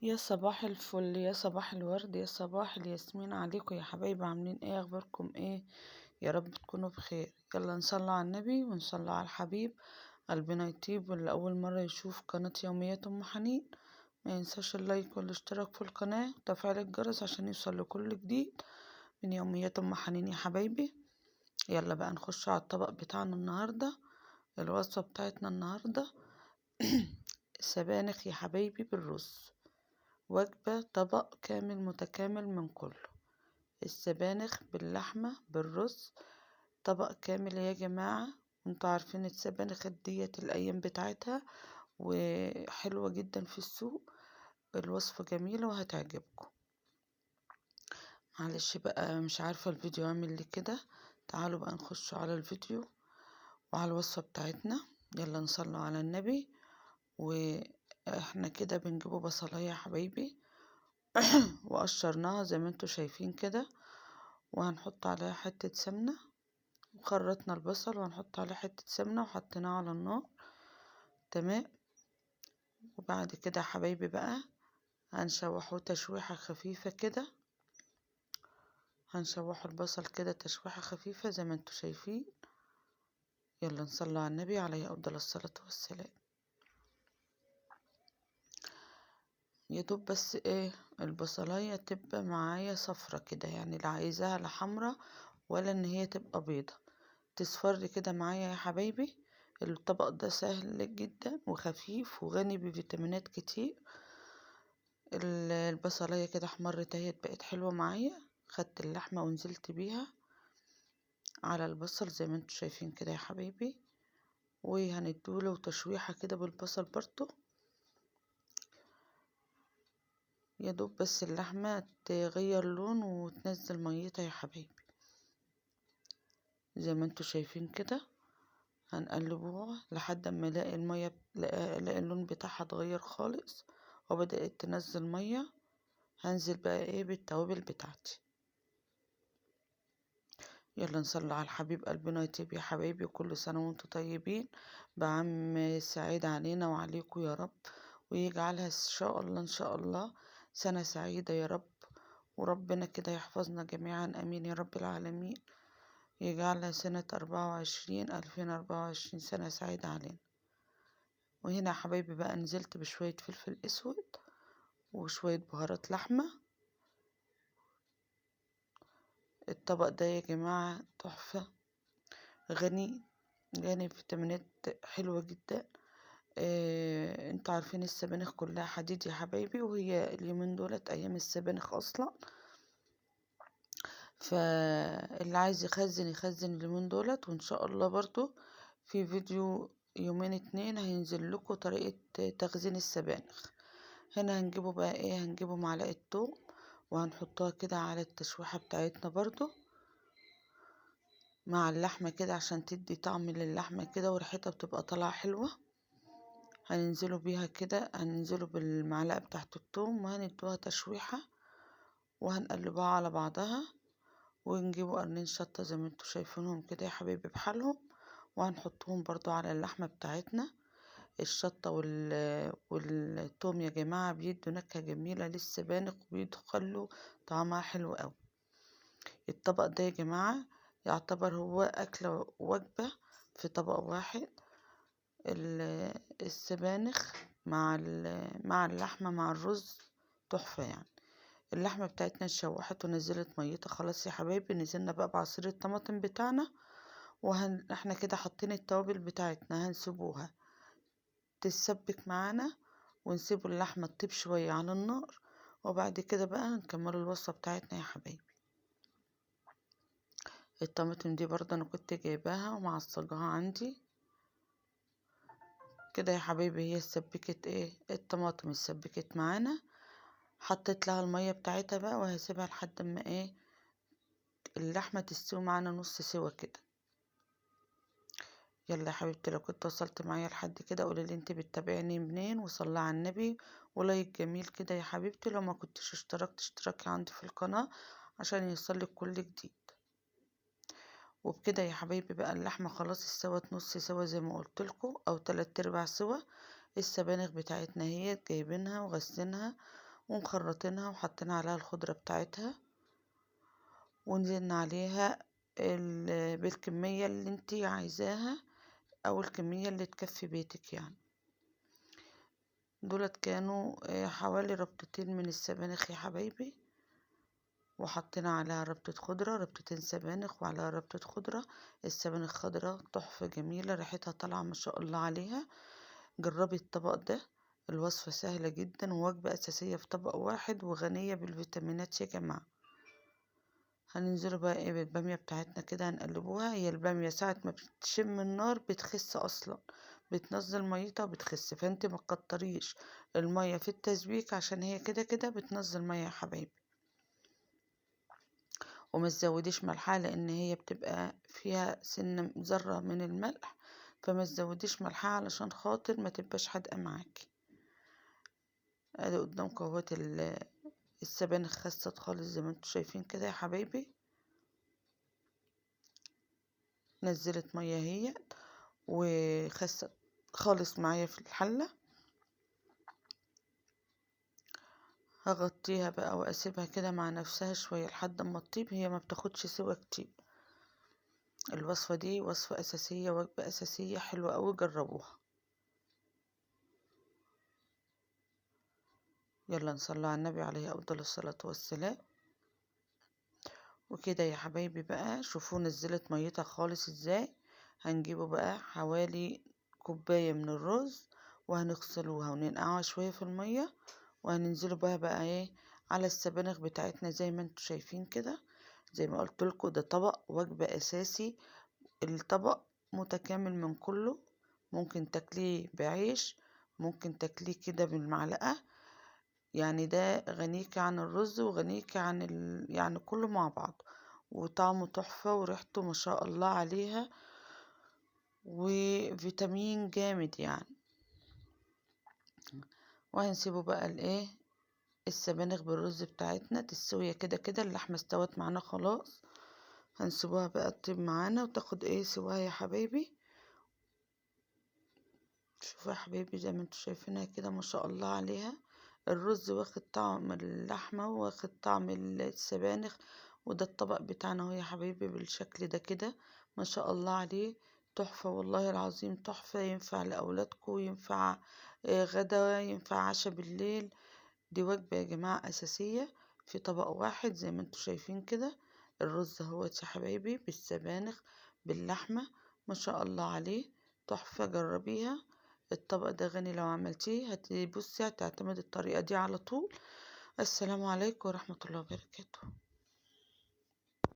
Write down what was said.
يا صباح الفل، يا صباح الورد، يا صباح الياسمين عليكم يا حبايبي. عاملين ايه؟ اخباركم ايه؟ يا رب تكونوا بخير. يلا نصلي على النبي ونصلي على الحبيب، قلبنا يطيب. واللي اول مرة يشوف قناة يوميات ام حنين ما ينساش اللايك والاشتراك في القناة وتفعيل الجرس عشان يوصل لكل جديد من يوميات ام حنين يا حبايبي. يلا بقى نخش على الطبق بتاعنا النهارده. الوصفة بتاعتنا النهارده سبانخ يا حبايبي بالرز، وجبة طبق كامل متكامل من كله. السبانخ باللحمة بالرز، طبق كامل يا جماعة. انتوا عارفين السبانخ ديت الايام بتاعتها وحلوة جدا في السوق. الوصفة جميلة وهتعجبكم. معلش بقى مش عارفة الفيديو عامل لي كده. تعالوا بقى نخش على الفيديو وعلى الوصفة بتاعتنا. يلا نصلي على النبي. واحنا كده بنجيبوا بصلاية يا حبايبي وقشرناها زي ما انتوا شايفين كده، وهنحط عليها حتة سمنة. وخرطنا البصل وهنحط عليه حتة سمنة وحطيناها على النار، تمام. وبعد كده يا حبايبي بقى هنشوحه تشويحة خفيفة كده، هنشوحه البصل كده تشويحة خفيفة زي ما انتوا شايفين. يلا نصلي على النبي عليه افضل الصلاة والسلام. يا دوب بس ايه البصلاية تبقى معايا صفرة كده، يعني لا عايزاها لا حمرا ولا ان هي تبقى بيضة، تصفر كده معايا يا حبايبي. الطبق ده سهل جدا وخفيف وغني بفيتامينات كتير. البصلاية كده احمرت اهي، بقت حلوة معايا. خدت اللحمة ونزلت بيها على البصل زي ما انتوا شايفين كده يا حبايبي، وهندوله تشويحة كده بالبصل برضو. يا دوب بس اللحمة تغير لون وتنزل ميتها يا حبايبي زي ما انتوا شايفين كده. هنقلبوها لحد ما الاقي المية، الاقي اللون بتاعها اتغير خالص وبدأت تنزل مية. هنزل بقى ايه بالتوابل بتاعتي. يلا نصلي على الحبيب قلبنا يطيب يا حبايبي. وكل سنة وانتوا طيبين، بعام سعيد علينا وعليكم يا رب، ويجعلها ان شاء الله ان شاء الله سنة سعيدة يا رب، وربنا كده يحفظنا جميعا، امين يا رب العالمين. يجعلها سنة 24 2024 سنة سعيدة علينا. وهنا يا حبايبي بقى نزلت بشوية فلفل اسود وشوية بهارات لحمة. الطبق ده يا جماعة تحفة، غني غني فيتامينات حلوة جدا. انتوا عارفين السبانخ كلها حديد يا حبايبي، وهي اليومين دولت ايام السبانخ اصلا، فاللي عايز يخزن يخزن اليومين دولت. وان شاء الله برضو في فيديو يومين اتنين هينزل لكم طريقة تخزين السبانخ. هنا هنجيبه بقى ايه، هنجيبه معلقة توم وهنحطها كده على التشويحة بتاعتنا برضو مع اللحمة كده عشان تدي طعم للحمة كده وريحتها بتبقى طالعة حلوة. هننزله بيها كده، هننزله بالمعلقة بتاعت التوم وهندوها تشويحة وهنقلبها على بعضها. ونجيبوا قرنين شطة زي ما انتوا شايفينهم كده يا حبايبي بحالهم، وهنحطهم برضو على اللحمة بتاعتنا. الشطة والثوم يا جماعة بيدوا نكهة جميلة للسبانخ وبيدخلوا طعمها حلو قوي. الطبق ده يا جماعة يعتبر هو أكلة وجبة في طبق واحد. السبانخ مع اللحمة مع الرز تحفة يعني. اللحمة بتاعتنا اتشوحت ونزلت ميتها خلاص يا حبايبي. نزلنا بقى بعصير الطماطم بتاعنا، احنا كده حاطين التوابل بتاعتنا، هنسيبوها تتسبك معانا ونسيبوا اللحمة تطيب شوية على النار، وبعد كده بقى هنكمل الوصفة بتاعتنا يا حبايبي. الطماطم دي برضه انا كنت جايباها ومعصجاها عندي كده يا حبايبي. هي اتسبكت ايه الطماطم اتسبكت معانا، حطيت لها المية بتاعتها بقى وهسيبها لحد ما ايه اللحمة تستوي معانا نص سوا كده. يلا يا حبيبتي لو كنت وصلت معايا لحد كده قولي لي انت بتتابعيني منين، وصلي على النبي ولايك جميل كده يا حبيبتي. لو ما كنتش اشتركت اشتراكي عندي في القناة عشان يوصلك كل جديد. وبكده يا حبايبي بقى اللحمة خلاص استوت نص سوا زي ما قلت لكم او 3/4 سوا. السبانخ بتاعتنا هي جايبينها وغسلينها ومخرطينها وحطينا عليها الخضرة بتاعتها، ونزلنا عليها بالكمية اللي انتي عايزاها او الكمية اللي تكفي بيتك يعني. دولت كانوا حوالي ربطتين من السبانخ يا حبايبي، وحطينا عليها ربطة خضرة، ربطتين سبانخ وعليها ربطة خضرة. السبانخ خضرة تحفة جميلة، ريحتها طالعة ما شاء الله عليها. جربي الطبق ده، الوصفة سهلة جدا ووجبة أساسية في طبق واحد وغنية بالفيتامينات يا جماعة. هننزلوا بقى ايه بالبامية بتاعتنا كده، هنقلبوها. هي البامية ساعة ما بتشم النار بتخس اصلا، بتنزل ميتها وبتخس، فانت ما تكتريش المية في التسبيك عشان هي كده كده بتنزل مية يا حبايبي. وما تزوديش ملحها لان هي بتبقى فيها سن ذرة من الملح، فما تزوديش ملحها علشان خاطر ما تبقاش حادقة معاكي. ادي قدامكم اهوت السبانخ خست خالص زي ما انتم شايفين كده يا حبايبي، نزلت مية هي وخست خالص معايا في الحلة. هغطيها بقى واسيبها كده مع نفسها شوية لحد ما تطيب، هي ما بتاخدش سوا كتير. الوصفة دي وصفه اساسية، وجبة اساسية حلوة قوي، جربوها. يلا نصلي على النبي عليه افضل الصلاة والسلام. وكده يا حبايبي بقى شوفوا نزلت ميتها خالص ازاي. هنجيبه بقى حوالي كوباية من الرز وهنغسلوها وننقعها شوية في المية، وهننزله بقى ايه على السبانخ بتاعتنا زي ما انتم شايفين كده. زي ما قلت لكم ده طبق وجبة اساسي، الطبق متكامل من كله، ممكن تاكليه بعيش، ممكن تاكليه كده بالمعلقه، يعني ده غنيك عن الرز وغنيك عن يعني كله مع بعض، وطعمه تحفة وريحته ما شاء الله عليها، وفيتامين جامد يعني. وهنسيبه بقى الايه السبانخ بالرز بتاعتنا تستوي كده كده، اللحمة استوت معانا خلاص، هنسيبوها بقى تطيب معانا وتاخد ايه سواها يا حبايبي. شوفوا يا حبايبي زي ما انتوا شايفينها كده ما شاء الله عليها، الرز واخد طعم اللحمة واخد طعم السبانخ. وده الطبق بتاعنا اهو يا حبايبي بالشكل ده كده ما شاء الله عليه، تحفة والله العظيم تحفة. ينفع لأولادكم، ينفع غدا، ينفع عشاء بالليل. دي وجبة يا جماعة أساسية في طبق واحد زي ما انتوا شايفين كده. الرز اهوت يا حبايبي بالسبانخ باللحمة ما شاء الله عليه تحفة، جربيها. الطبق ده غني لو عملتيه، هتبصي هتعتمد الطريقة دي على طول. السلام عليكم ورحمة الله وبركاته.